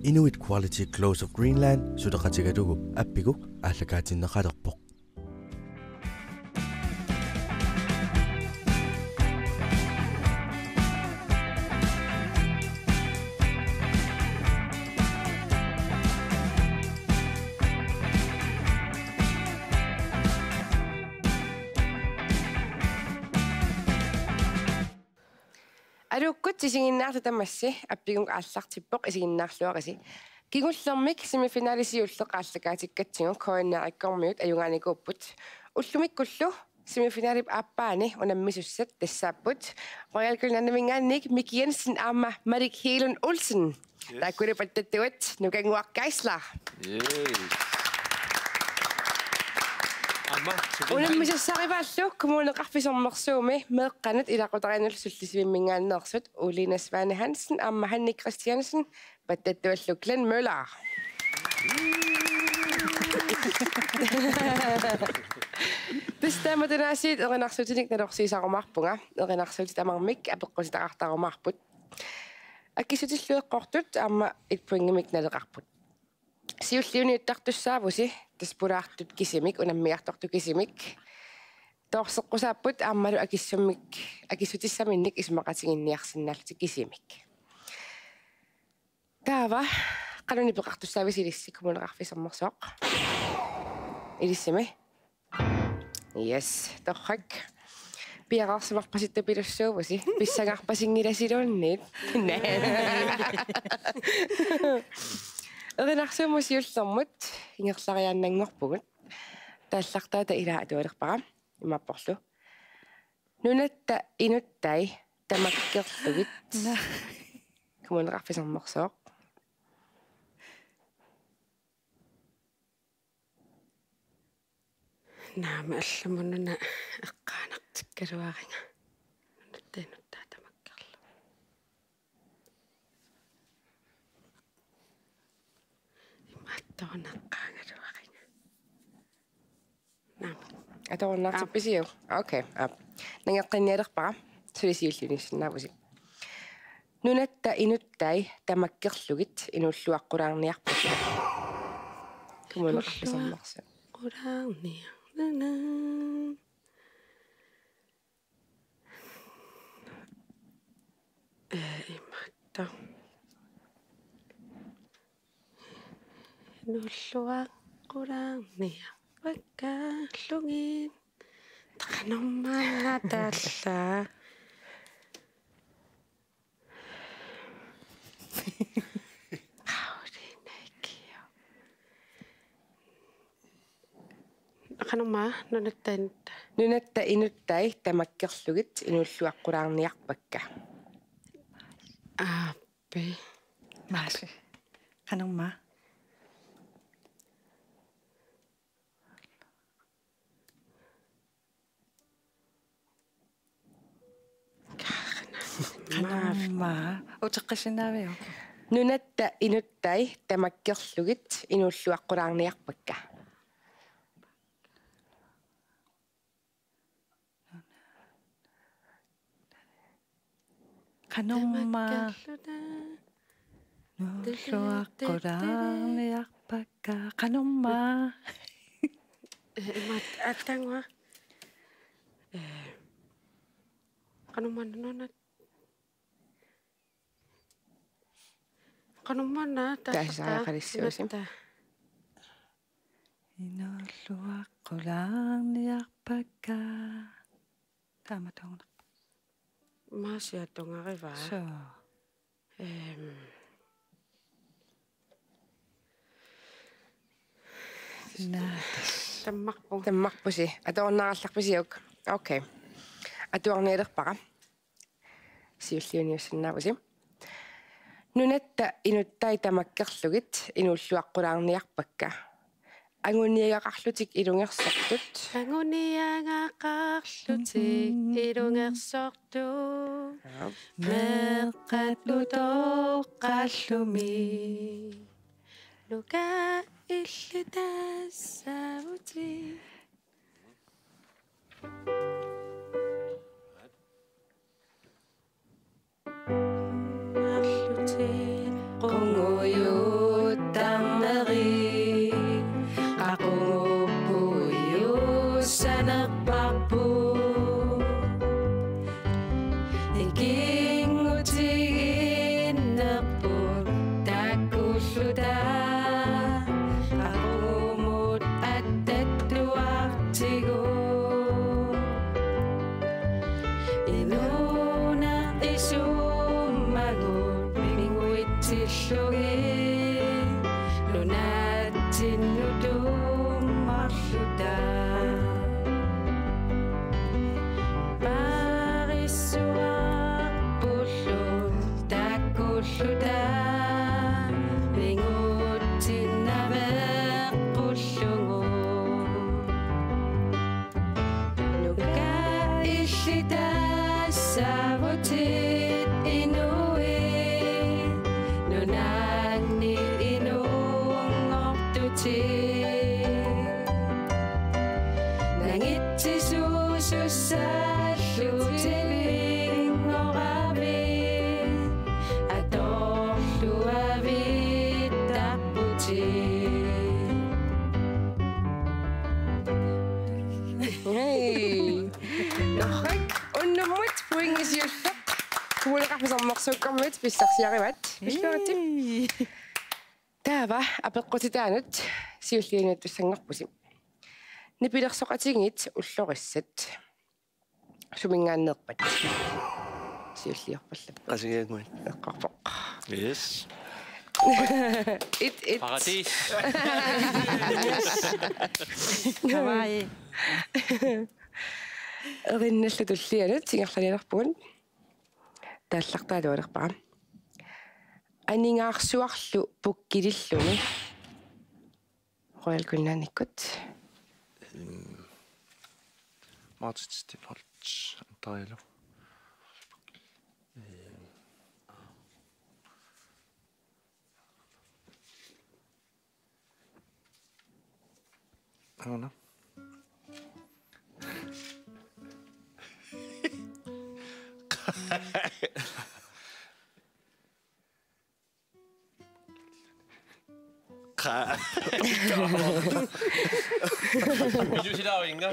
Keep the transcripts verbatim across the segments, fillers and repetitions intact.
Inuit Quality Clothes of Greenland suleqatigalugu Appiguk aallakaatinneqalerpoq. Aluukkut isiginnaartut tamassi, Appiguk aallartippoq, isiginnaarluarisi. Kingullermik semifinali siulleq aallakaatikkatsigu K N R-ikkormiut ajugaanikuupput. Ullumikkullu semifinalip aappaani unammisussat tassaapput Royal Greenlandiminngaanniit Miki Jensen aamma Malik Hegelund Olsen. Yes. Taakkulu pattattuat Nukannguaq Geisler. Yay. Aamma, suli. Unammisussaarivaallu Kommuneqarfik Sermersuumi meeqqanut ilaqutariinnullu sullisivimminngaanneersut Uliina Svane Hansen aamma Hanne Christiansen pattattuallu Glenn Møller. Tassa taamatut aasiit erinarsuutinik nalorsiisarumaarpunga. Erinarsuutit tamarmik apeqqutitaqartarumaarput. Akissutillu eqqortut aamma et pointimik naleqarput. Siulliuniuttartussaavusi, tassa pulaartut kisimik, unammiartortut kisimik. Toorseqqusaapput aammalu akissummik, akissutissaminnik isumaqatiginninniarsinnaallutik kisimik. Taava, qanoq nipeqartussaavisi ilissi Kommuneqarfik Sermersooq? Ilissimi? Yes, torrak. Piareersimarpasittupilussuuvusi. Pissangarpasinngilasiluunniit. Erinarsuummut siullermut ingerlariaannanngorpugut. Taallartaata ilaa atualerpara. Imaapporlu: Nunatta inuttai tamakkerlugit. Naa. Kommuneqarfik Sermersooq. Naamik, allamut una eqqaanartikkaluariga. Nunatta inuttai tamakkerlugit. Imaattoq una eqqaagaluariga. Naamik. Atorunnaartippisiuk? Aap. Okay, aap. Nangeqqinnialerpara. Suli siulliuniussannaavusi. Nunatta inuttai tamakkerlugit inuulluaqqulaarniarpakka. Kommuneqarfik Sermersooq. Inuulluaqqulaarniarpakka. Ee, imaattoq. Inuulluaqqulaarniarpakkaarlugit. Qanormaanna taalla. Qanormaa, nunatta inuttai. Nunatta inuttai tamakkerlugit inuulluaqqulaarniarpakka. Aappi. Maasi. Qanormaa. Qanormaa. Uteqqissinnaaviuk? Nunatta inuttai tamakkerlugit inuulluaqqulaarniarpakka. Qanormaa. Tamakkerluta. Inuulluaqqulaarniarpakka. Qanormaa. Ee, imaat, aatsaannguaq. Ee, qanormaa nunat. Qanormaanna taasaqalissiusi. Nunatta. Inuulluaqqulaarniarpakka. Taamatuuna. Maasi atugarivaa. Soo. Ehm. Naa. Tammarpu. Tammarpusi. Atorunnaarallarpisiuk? Okay. Atuarnialerpara. Siulliuniussannaavusi. Nunatta inuttai tamakkerlugit inuulluaqqulaarniarpakka. Anguniagaqarlutik ilungersortut. Anguniagaqarlutik ilungersortut. Aap. Meeqqat utoqqaarlumi. Nuka illit tassaavutit. Marlutit qunguju. Ikinngutigiinnerput taakkuulluta qaqugumut attattuartigu. Inuuneq isummagut minguitsillugit nunatsinnut tuummarluta. Paarisuarpullu taakkuulluta mingutsinnaveeqqullugu. Nuka illitassaavutit inuit, nunaanni inuunngortutit. Nangitsisuusussaallutit pinngoravit, atorluavittarputit. Hey. Torrak, unnummut pointi siulleq Kommuneqarfik Sermersuukkormiut pissarsiarivat. Pilluaritsi. Hey. Taava apeqqutitaanut siulliunissaanngorpusi. Nipilersoqatigiit ullorissat. Suminngaanneerpat? Siulliorpallappoq. Qasigiannguit. Eqqorpoq. Yes. Et, et. Paradis. Hawaii. Erinnallu tullianut ingerlanialerpugut. Taallartaalualerpara. Aningaarsuarlu pukkililluni. Royal Greenlandikkut. Øhm, Martin Stenholt, Andrealu. Øhm. Aana. Qa-, Ilusilaavinga.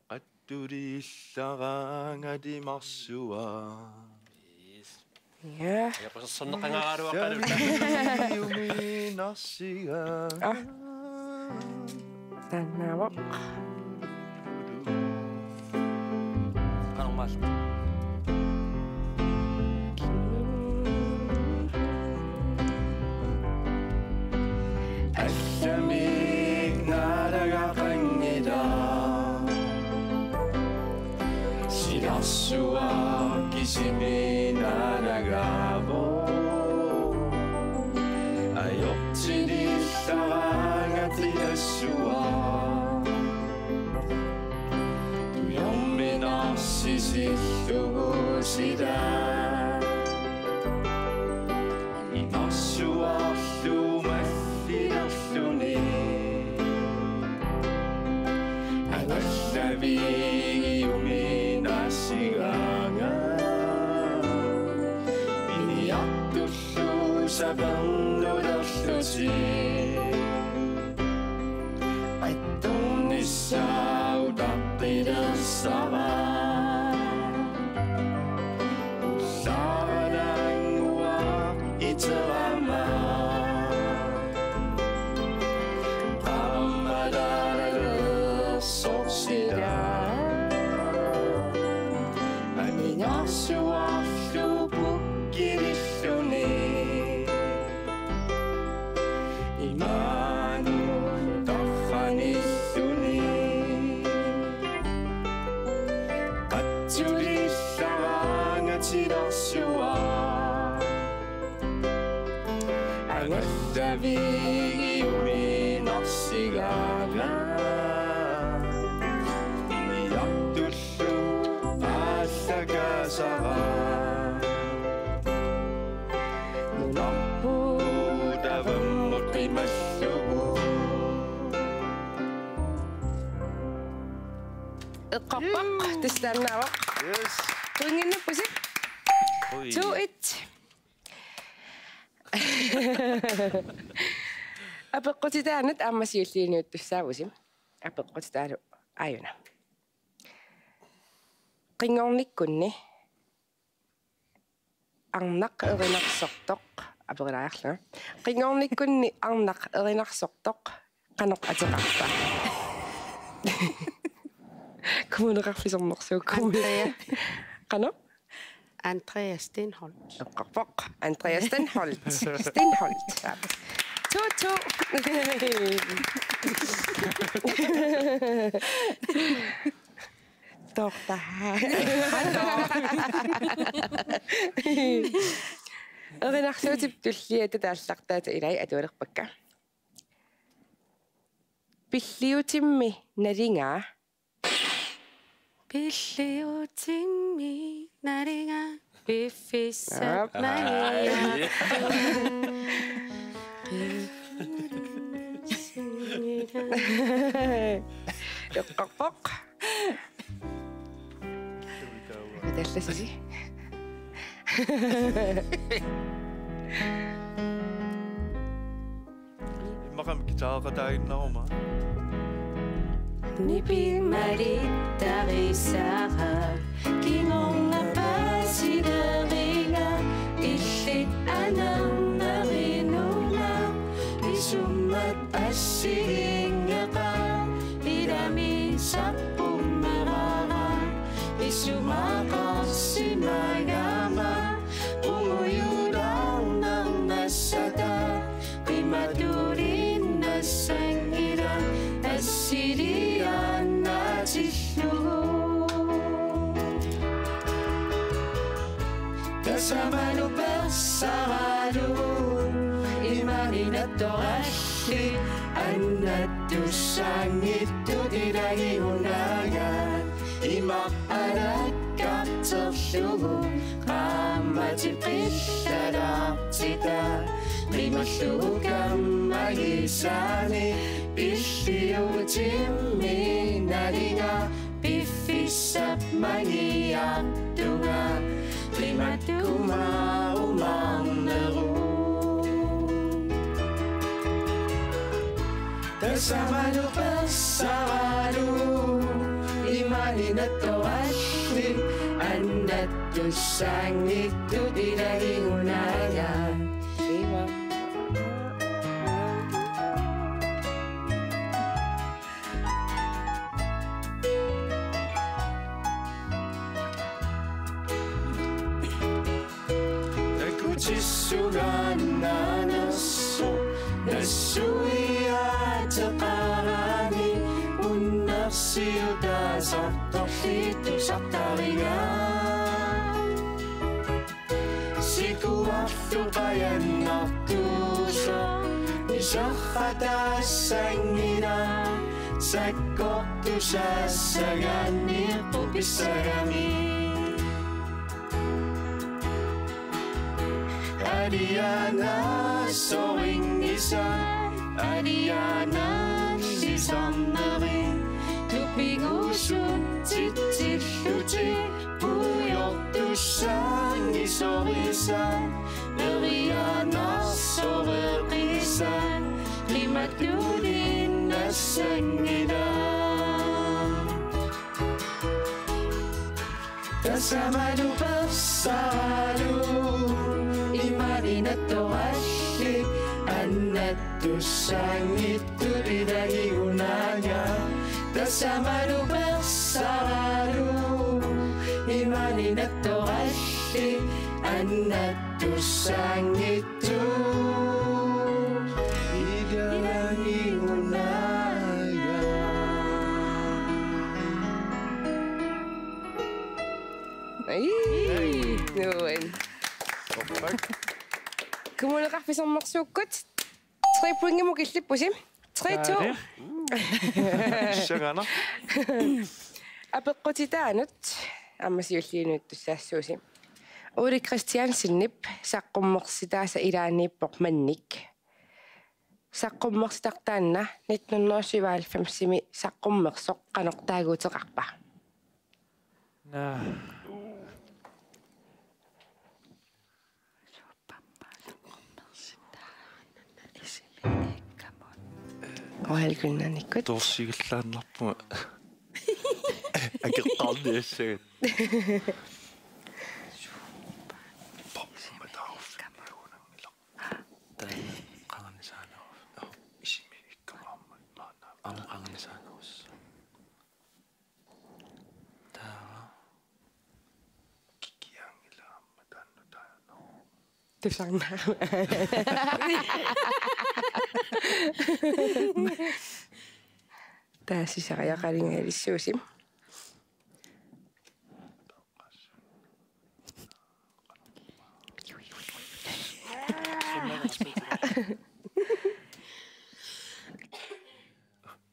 Attuliillaraangatsiarsuaq. Ja. Ja, passersorneqangaaraluaqalu. Jumiinarsiga. Ah. Taannaavoq. Qanormaal. Allamik naalagaqanngilaq. Silarsuaq kisimi naalagaavoq. Ajortiliillaraangatsiarsuaq. Tujorminarsisillugu sila. Inarsuarlu mallilerluni. Angallavigiumi nassigaanga. Iniartullu sapernulerlutik. Attornissaa utaqqilersara. Ullaaralaannguaq iterama. Qaammalaalersorsila. Aningaarsuarlu pukkililluni. Imaanut tarranilluni. Attuliillaraangatsiarsuaq. Angallavigiumi nassigaanga. Iniartullu aallakaasara. Nunarput avammut qimallugu. Eqqorpoq, tassa taannaavoq. Yes. Pointinnippusi. Ui. To et. Apeqqutitaanut aamma siulliunuuttussaavusi. Apeqqutitaalu aajuna. Qinngornikkunni arnaq erinarsortoq, aperilaariarlunga. Qinngornikkunni arnaq erinarsortoq qanoq ateqarpa? Kommuneqarfik Sermersuup kommune. Andrea. Qanoq? Andrea Stenholt. Eqqorpoq. Andrea Stenholt. Stenholt. To to. Toorta. Erinarsuutip tulliata taallartaata ilai atualerpakka. Pilliutimmi nalinga. Pilliutimmi nalinga. Piffissap magia. Eqqorpoq. Atallasisi. Immaqa guitaraqataaginnaruma. Nipimalittarisara kingorna paasileriga illit anernerinuna isummat assigiinngeqaaq ilami sappummerara isumaqarsimagama qungujulaarnarnassata qimatuliinnassanngilaq assiliaannaatillugu. Tasamanu persaralu imani nattorallit annattussaanngittut ilagiunaagaat ima alakkarterlugu qaammatit qillalaartitat qimallugu kammagisaani pilliutimmi nalinga piffissap magiartunga qimatkumaarumaarneruvoq. Tasamanu persaralu imani nattorallit annattussaanngittut ilagiunaagaat. Takutissugaannaanersoq nassuiaateqarani unnersiutaasartorli tusartariga. Sikuarlu qajannartuusoq iserrataassanngilaq sakkortusaassagaanni qupissagami. Alianaasorinngisaq alianaasisarneri tupiguusutsitsillutik puigortussaanngisorisat erianaarsoreqisat qimatuliinnassanngilaq. Tasamanu persaralu imani nattorallit annattussaanngittut ilagiunaagaat. Tasamanu persaralu imani nattorallit annattussaanngittut ilagiunaagaat. Ai. Nuan. Torrak. Kommuneqarfik Sermersuukkut tre pointimut killippusi. Tre to. Taali. Sangana. Apeqqutitaanut aamma siulliunuuttussaassuusi. Ole Christiansenip saqqummersitaasa ilaanniippoq Mannik. Saqqummersitartaanna nitten hundrede og syvoghalvfemsimi saqqummersoq qanoq taaguuteqarpa? Naa. Royal Greenlandikkut. Torsigallaannarpunga. Akeqqaarniassagat. Taanna qanganisaanerus. Isimi ikkama aamma maanna. Aamma qanganisaanerus. Taava. Kikianngilaq aamma taanna taanna. Tusarnaa. Taasisariaqalinga ilissuusi.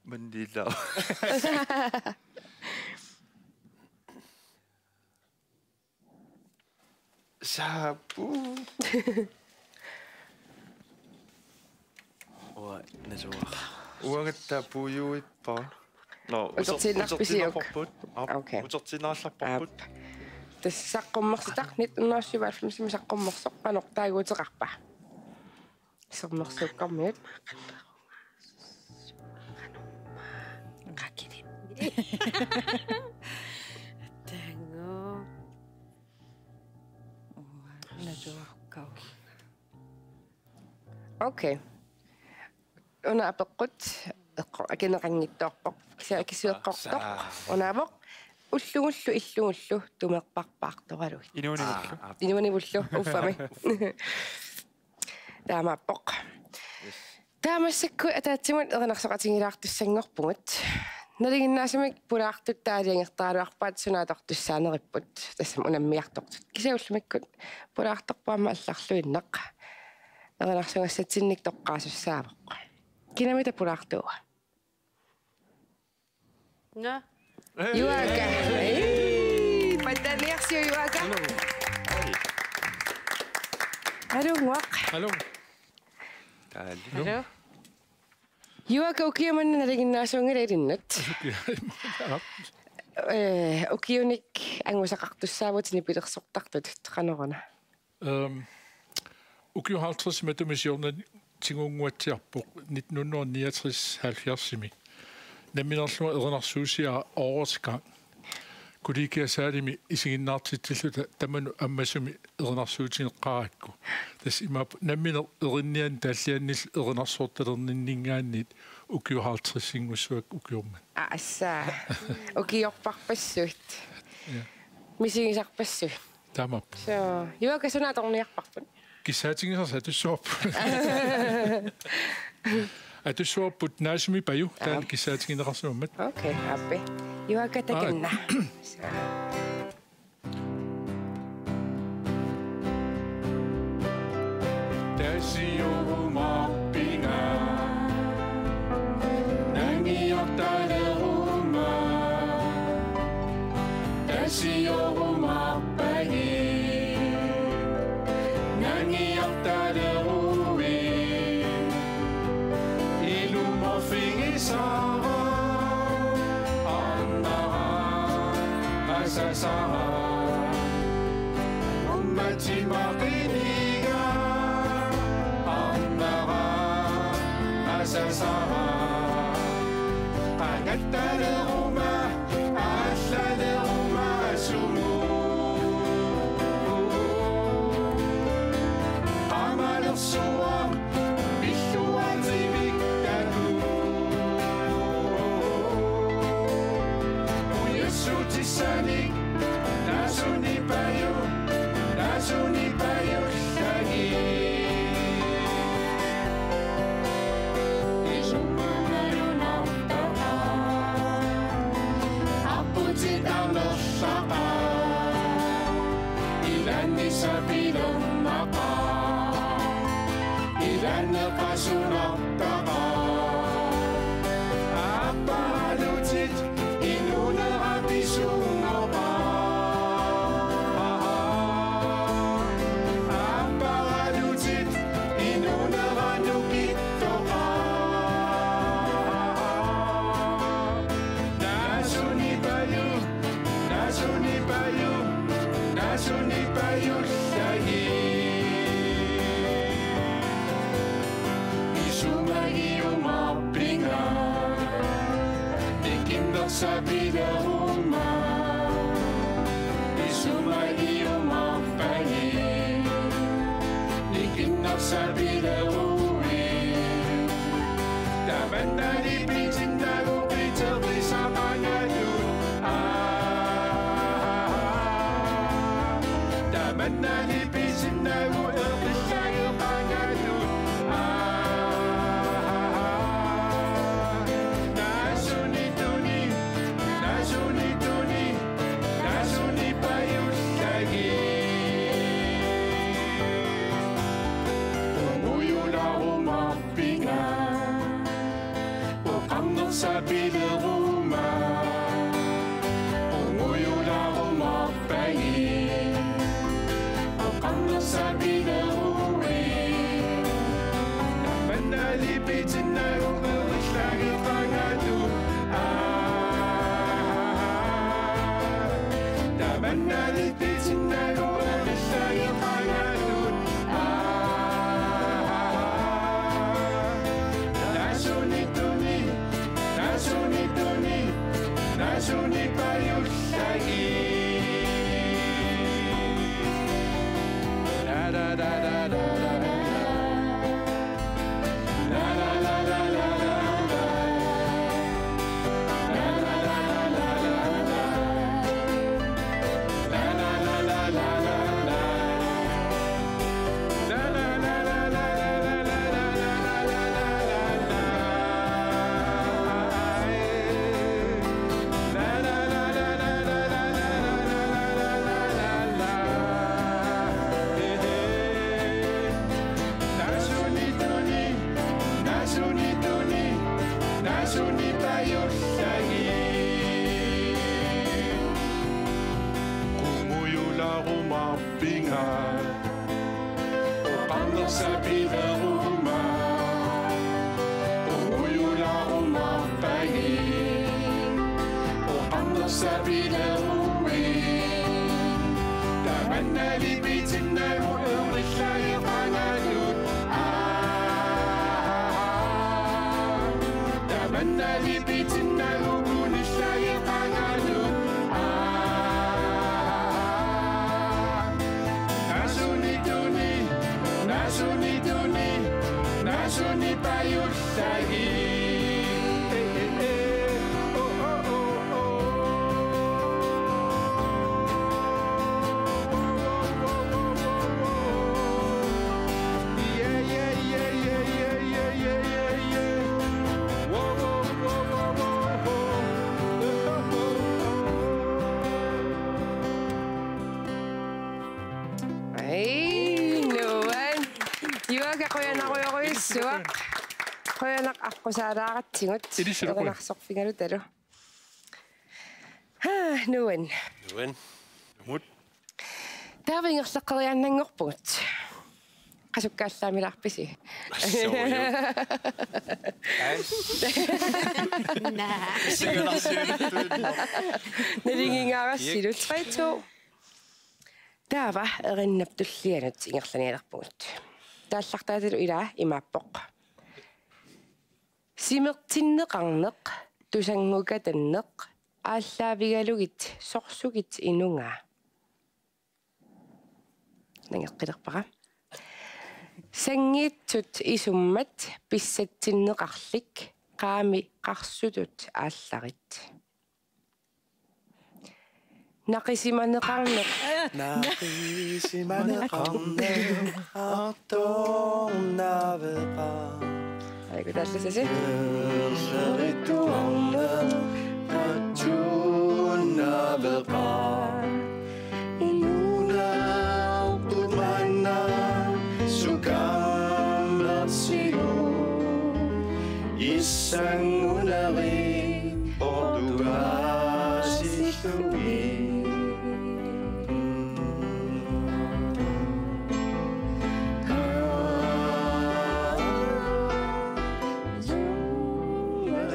Mandila. Saapu. Uanga nasuaq. Uangattaaq puiuippa. No, uter-, utertiinnarpisiuk? Utertiinnarparput. Aap, okay. Utertiinnarallarparput. Aap. Tassa saqqummersitaq nitten hundrede syvoghalvfems saqqummersoq qanoq taaguuteqarpa? Sermersuukkormiut. Qakilit. Tango. Uanga nasuarkau. Okay. Una apeqqut eqqo-, akineqanngitsoorpoq. Kisianni akisueqqortoq. Saa. Unaavoq. Ullugullu illugullu tumerparpaartoralugit. Inuunivullu. Aa, aap. Inuunivullu uffami. Taamaappoq. Yes. Taava massakkut ataatsimut erinarsoqatigilaartussanngorpugut. Nalinginnaasumik pulaartut taaliangertaraluarpaat suna atortussaaneripput. Tassami unammiartortut. Kisianni ullumikkut pulaartorpoq aamma allarluinnaq. Erinarsugassatsinnik toqqaasussaavoq. Kinamita pulaartuua? Nå. Hey. Juaka. Hey. Pattaaniarsiuk Juaka. Hallo. Hey. Hallo, Nguaq. Hallo. Hallo. Hallo. Juaka, ukioq manna nalinginnaasuunngilaq ilinnut. Ukioq. Aap. Eh, ukiunik angusaqartussaavutit nipilersortartut qanoruna? Øhm, ukiut halvtreds matuma siorna tigunnguatsiarpoq nitten hundrede niogtres halvfjerdsimi. Namminerlunga erinarsuusiaa årets gang. Kollegiasaalimi isiginnaartitsilluta tamanut ammasumik erinarsuutigeqqaarakku. Tassa imaappoq nammineq erinnianik taalliannillu erinarsortalerninninngaanniit ukiut halvtredsinngussuakka ukiormanna. Aa, assa. Ukiorparpassuit. Ja. Misigisarpassuit. Taamaappoq. Så, Juaka, suna atorniarparput? Kissaatigisarsi atussuarput. Atussuarput Naasumi Paju, taanna. Aap. Kissaatigineqarsimammat. Okay, aappi. Juaka, takanna. Aa. Tasiorumaarpinga, nangiartaleruma. Tasiorumaarpagi, nangiartaleruit. Ilumorfigisara, arnara, asasara. Ummatima qiniga, arnara, asasara. Qangattaleruma, aallaleruma, sumut. Qamalersuaq, pilluativik talu. Ujassutissanik, Naasuni Paju, Naasuni Pajullagi. Isummanalunartaqa, apputit amerlaqa, ilaanni sapilernaqa, ilaanni qasunartaqa, aapparalutit inuunera pisungoqa. Aapparalutit inuunera nukittoqa. Naasuni Paju, Naasuni Paju, Naasuni Pajullagi. Isumagi Sapileruma, isumaliumaarpagi, nikinnersapilerui, tamanna lipitinnagu piterisaqangatut, aa, tamanna lipitinnagu eqillageqangatut, aa, nasunituni, nasunituni, nasunipajullagi. Qungujularumaarpinga, oqarnersapileruma, qungujularumaarpagi, oqarnersapilerui, tamanna lipitinnagu eqillageqangatut, aa, tamanna lipitinnagu eqillageqangatut, aa, nasunituni, nasunituni, nasunipajullagi. La, la, la, la, la, la, la, la. Nasunituni, nasunituni, nasunipajullagi. Qungujularumaarpinga, oqarnersapileruma, qungujularumaarpagi, oqarnersapilerui, tamanna lipitinnagu eqillageqangatut, aa, tamanna lipitinnagu kunillageqangatut, aa, nasunituni, nasunituni, nasunipajullagi. Ai, nuann'. Juaaka qujanarujorujussuaq. Qujanaq aqqusaalaaratsigut. Ilissi qujan. Erinarsorfigalutalu. Haa, nuann'. Nuann'. Mut. Taava ingerlaqqeriaannanngorpugut. Qasukka allaamilaarpisi? Assorujuk. Ai. Naa. Sigunarsiunnartuinnaq. Nalingingaarassi. Tre, to. Taava erinnap tullianut ingerlanialerpugut. Taallartaatilu ilaa imaappoq: simertinneqarneq, tusanngukatanneq, aallaavigalugit sorsugit inungaa. Nangeqqilerpara. Sanngiitsut isummat pissatsinneqarlik, qaami qarsutut aallarit. Naqisimaneqarneq. Naqisimaneqarneq artornaveqaaq. Aiku taallasasi. Erlerituarneq patsuunnaveqaaq. Inuunerput maanna sukamersigu, issannguneri ortugaasillugit.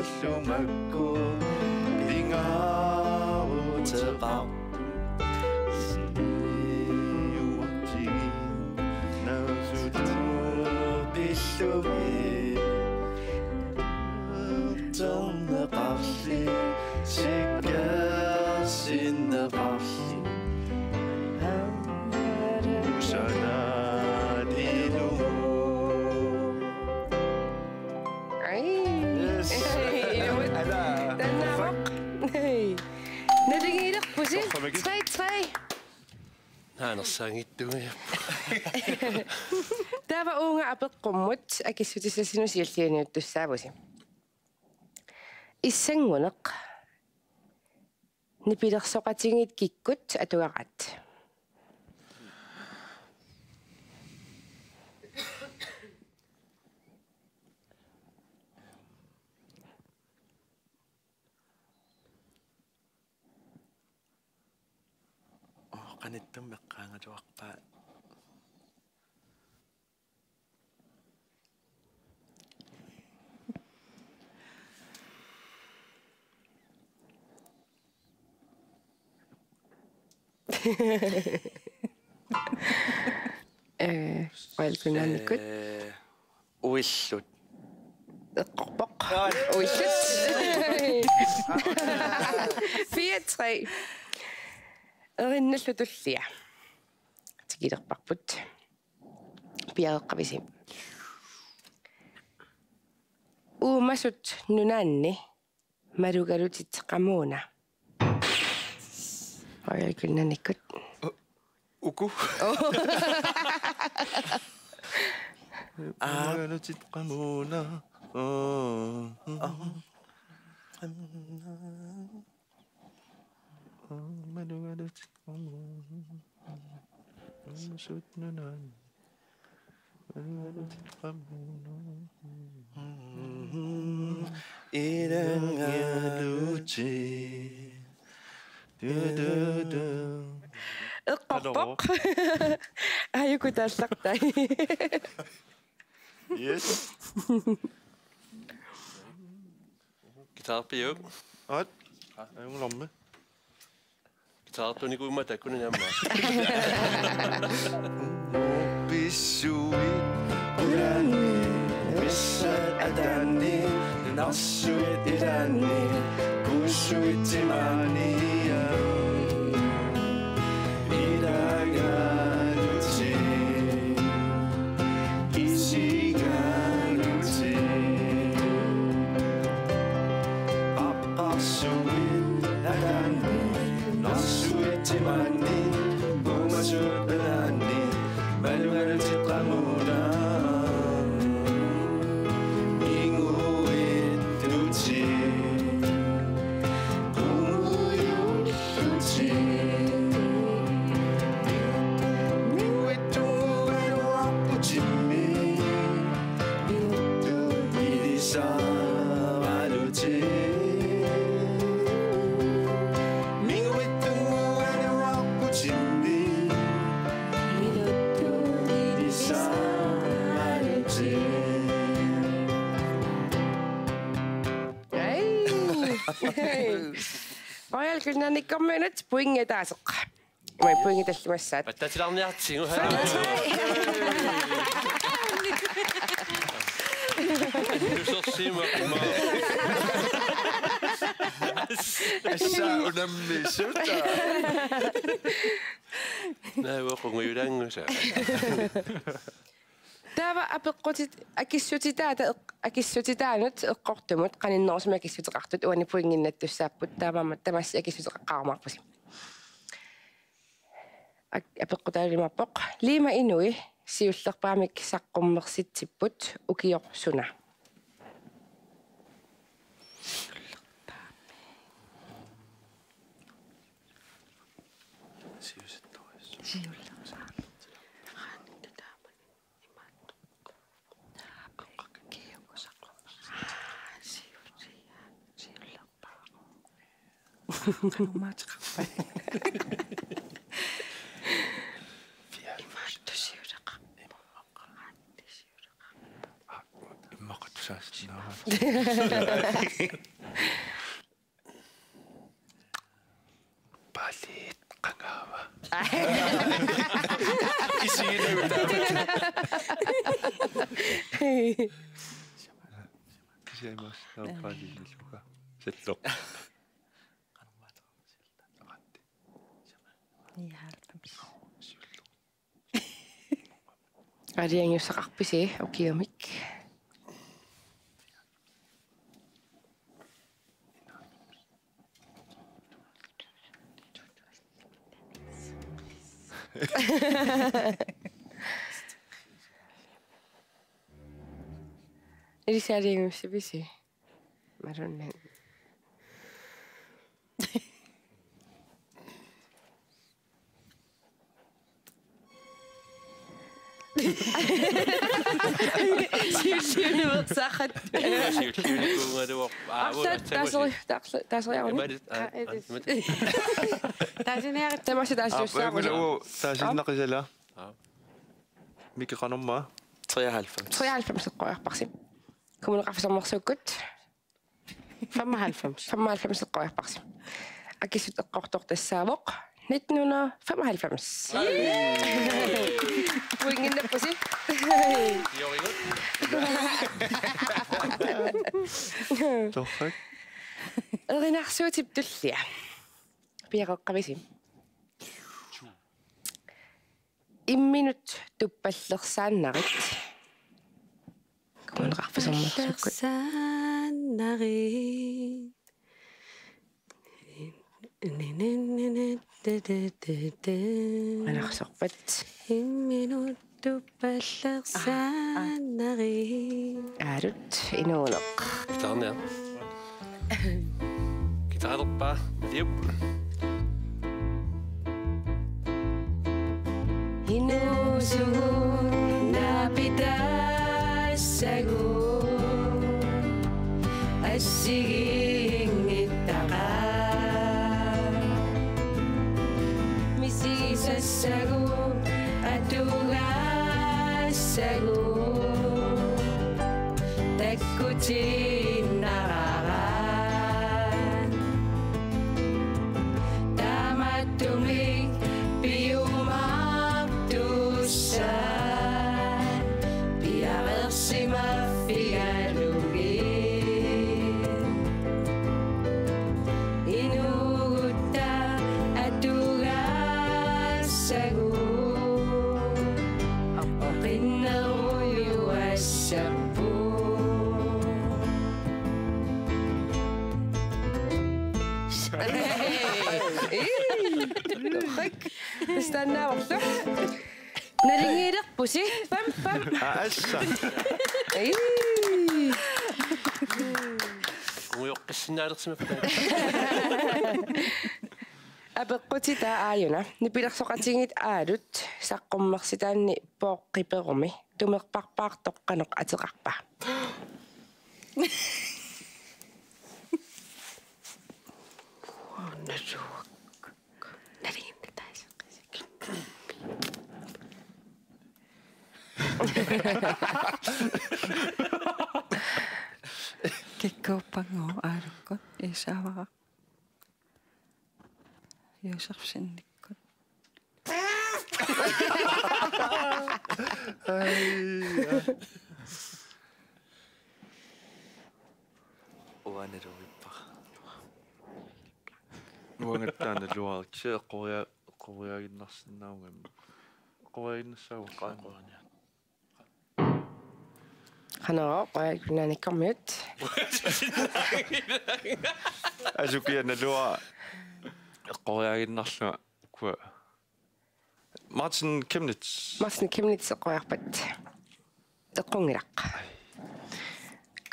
Allummakku pingaaruteqarpoq. Siuartigit naasutut pillugit. Terneqarli si- Tre tre. Naanersaanngittuugajapput. Taava uunga apeqqummut akissutissassinnut siulliuniuttussaavusi. Issannguneq. Nipilersoqatigiit kikkut atugaqaat? Qanittumi eqqaagaluarpaa. Eh, Royal Greenlandikkut. Eh, uillut. Eqqorpoq. Uillut. Fire tre. Erinnallu tullia. Tikilerparput. Piareeqqavisi. Uumasut nunaanni malugalutit qamuuna. Royal Greenlandikkut. Uku. Aa. Malugalutit qamuuna. Malugalutit qamuuna. Uumasut nunaanni. Malugalutit qamuuna. Ilanngalutit. Du, du, du. Eqqorpoq. Ajuku taallartai. Yes. Guitarpiuk. Aat. Ajunngilormi. Guitartunikuummat takkuni namma. Pissuit ulanni, missat atanni, narsuit ilanni, kussuit timanni. Ilanngalutit. Isigalutit. Aqqarsuit alanni, narsuit timanni, uumasut nunaanni, malugalutit qamuuna. Minguittutit. Qungujullutit. Minguittunnguugaluarputimmi. Minuttu ilisaralutit. Minguittunnguugaluarputimmi. Minuttu ilisaralutit. Ai. Royal Greenlandikkormiunut pointi ataaseq. Mai pointi tallimassaat. Pattatilaarniartigu. Nusorsiima ima. Assa unammissuta. Naavoq ungujulaanngusa. Taava apeqqutit akissutitaata eq-, akissutitaanut eqqortumut qaninnerusumik akissuteqartut uani pointinnattussaapput, taamaammat tamassi akissuteqaqqaarumaarpusi. Ak-, apeqqutaalulimaarpoq: Liima Inui siullerpaamik saqqummersitsipput ukioq suna? Siullerpaamik. Siullerpaamik. Immaqatussaassinnaavara. Palit qangaava. Isiginerutaa. Kisianni massaapaaliilluka. Salloq. Nioghalvfems. Aalajangiussaqarpisi ukiumik? Ilisariussavisi? Marunnan. Siulliunuersaaqat. Siulliunikuugaluarpoq. Aa, arlaat taaseri-, taaseri-, taaseriaruni. Imaat, aa, aa, imaat. Taasiniarit. Tamassi taaseriussaaruni. Aa, uu, taasinnaqisala. Aa. Miki qanormaa? Treoghalvfems. Treoghalvfems eqqoriarparsi. Kommuneqarfik Sermersuukkut. Femoghalvfems. Femoghalvfems eqqoriarparsi. Akissut eqqortoq tassaavoq nitten hundrede femoghalvfems. Pointinnappusi. Torrak. Erinarsuutip tullia. Piareeqqavisi? Imminut tuppallersaannarit. Kommuneqarfik Sermersuukkut. Tuppallersaannarit. Anarsorpat. Imminut tuppallersaannarit. Aarut inuuneq. Guitarnia. Guitarerpaa, Mathiu. Inuusugut naapitassagut assigiinngittaqaat. Misigisassagut atugaassagut takkutiinnaraat. Tamattumik piumaartussat piareersimaffigalugit. Inuugutta atugaassagut oqinnerujuassapput. Ii, torrak. Tassannaavorlu. Naligiilerpusi. Fem, fem. Aa, assa. Ii. Ujoqqissinnaalersimappa. Apeqqutit taava aajuna. Nipilersoqatigiit Aalut saqqummersitaanni pooqqiperumi tumerparpaartoq qanoq ateqarpa? Nasuak. Nalinginnataaseqqisik. Kikkuuppanngooq Aalukkut iisaavara. Josefsenikkut. Ai, ai. Uanga naluara. Uangattaaq naluara, kisianni eqqoria-, eqqoriaaginnarsinnaagami. Eqqoriaaginnassaanga qaangoania. Qanoq, Royal Greenlandikkormiut. Asukiaq naluara eqqoriaaginnarlunga ukua. Martin Chemnitz. Martin Chemnitz eqqoriarpat. Eqqunngilaq.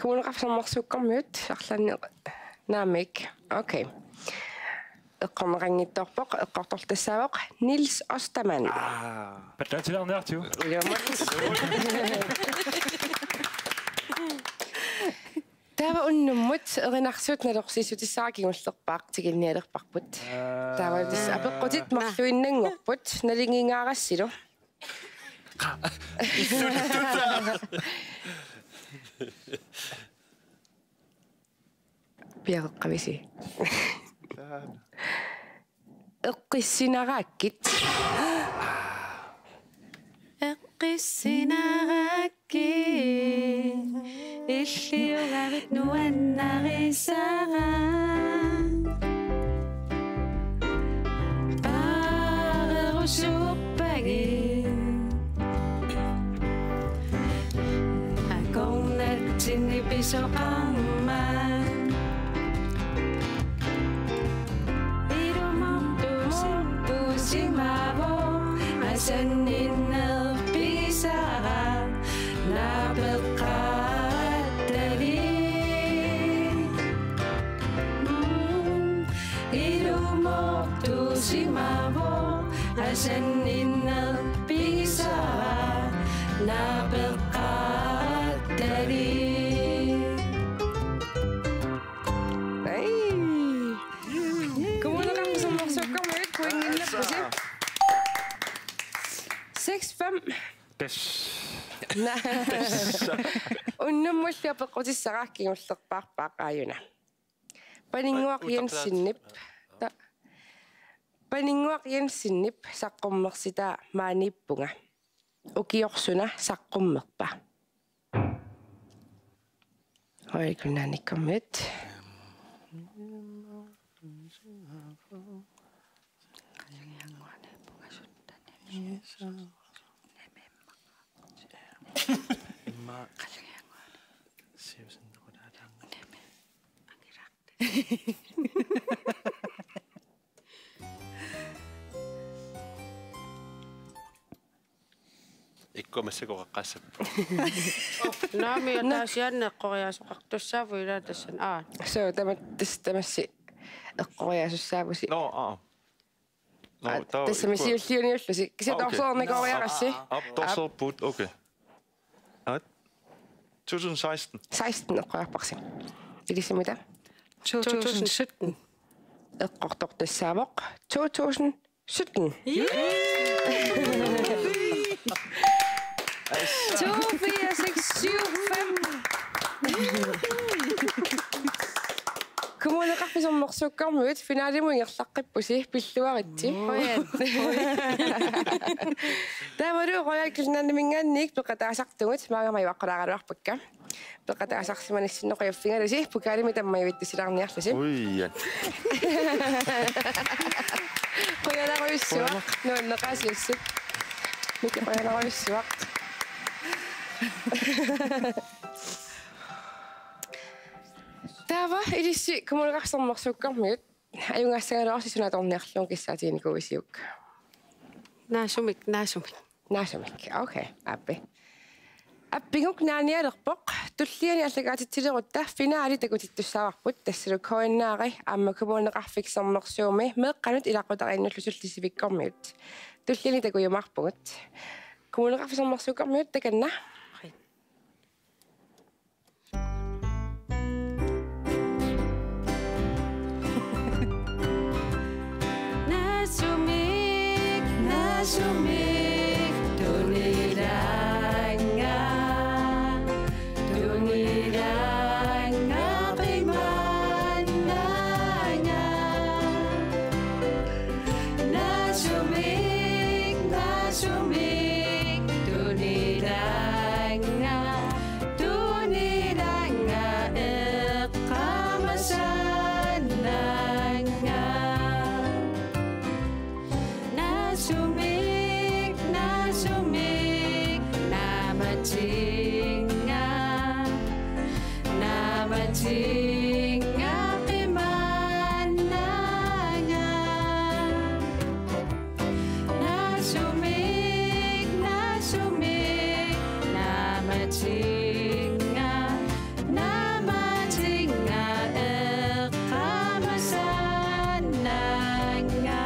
Kommuneqarfik Sermersuukkormiut arlaanni naamik. Okay. Eqqorneqanngitsoorpoq, eqqortorlu tassaavoq Niels Ostermann. Aa. Pattaatilaarniartigu. Ilumut. Taava unnummut erinarsuut nalorsiissutissara kingullerpaaq tikinnialerparput. Aa. Taava tassa apeqqutit marluinnanngorput, naligiingaarassilu. Piareeqqavisi? Eqqissinaraakkit. Eqqissinaraakkit. Illiugavit nuannarisara. Paarerusuppagit. Akornatsinni pisoqarmat. Ilumut tumuusimavoq. Sanninneq pigisara naapeqqaaratali. Ai. Kommuneqarfik Sermersuukkormiut pointinnappusi. Seks fem. Tassa. Na-, unnummullu apeqqutissara kingullerpaarpaaq aajuna. Paninnguaq Jensenip. Ta-, Paninnguaq Jensenip saqqummersitaa maaniippunga. Ukioq suna saqqummerpa? Royal Greenlandikkormiut. Immaqa. Siusinnequlaataarnga. Ikkuma sikoqaqqassappu. Naami. Nå. Ataasiaannaq eqqoriaasoqartussaavugut ilaa tassani. Aa. So, tama-, tas-, tamassi eqqoriaasussaavusi. Nå, aa. Nå, aa, taava tassami ikkua. Siulliuniullusi. Kisianni. Ah, okay. Torsoornikooriarassi. Aa, torsoorpugut, okay. Aat. To tusind seksten. Seksten eqqoriarparsi. Ilissi mita? To tusind sytten. Eqqortoq tassaavoq to tusind sytten. To, fire, seks, syv, fem. Kommuneqarfik Sermersuukkormiut finalimut ingerlaqqippusi, pilluaritsi. Qujan. Taavalu Royal Greenlandiminngaanniit peqataasartugut, maanga majuaqqulaaraluarpakka. Peqataasarsimanissinneq qujaffigalusi, pokalimik tammajuvittussilaarniarlusi. Uian. Qujanarujussuaq. Qujanaq. Nuanneqaasiassat. Miki qujanarujussuaq. Taava ilissi Kommuneqarfik Sermersuukkormiut. Ajugaassagaluarsi suna atorniarlugu kissaatiginikuuisiuk? Naasumik, naasumik. Naasumik. Okay, aappi. Appiguk naanialerpoq, tulliani aallakaatitsilerutta finaali takutittussaavarput, tassalu K N R-i aamma Kommuneqarfik Sermersuumi meeqqanut ilaqutariinnullu sullisivikkormiut. Tulliani takujumaarpugut. Kommuneqarfik Sermersuukkormiut takanna. Naasumik, naasumik, tunilanga, tunilanga, qimaannanga. Naasumik, naasumik, tunilanga. Tunilanga eqqaamasannanga. Naasumik, naasumik, naamatinnga. Naamatinnga qimaannanga. Naasumik, naasumik, naamatinnga, naamatinnga eqqaamasannanga.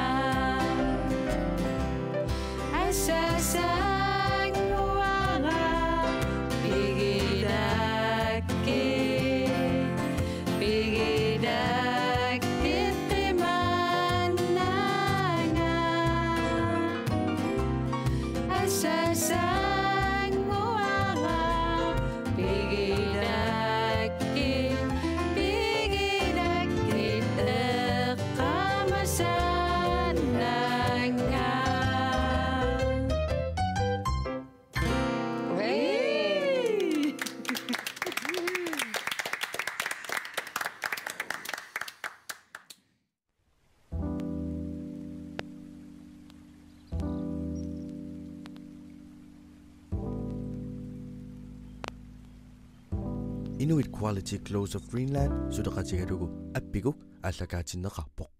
Asasannguara pigilakki, pigilakki qimaannanga. Asasannguara pigilakki, pigilakki eqqaamasannanga. Inuit Quality Clothes of Greenland suleqatigalugu Appiguk aallakaatinneqarpoq.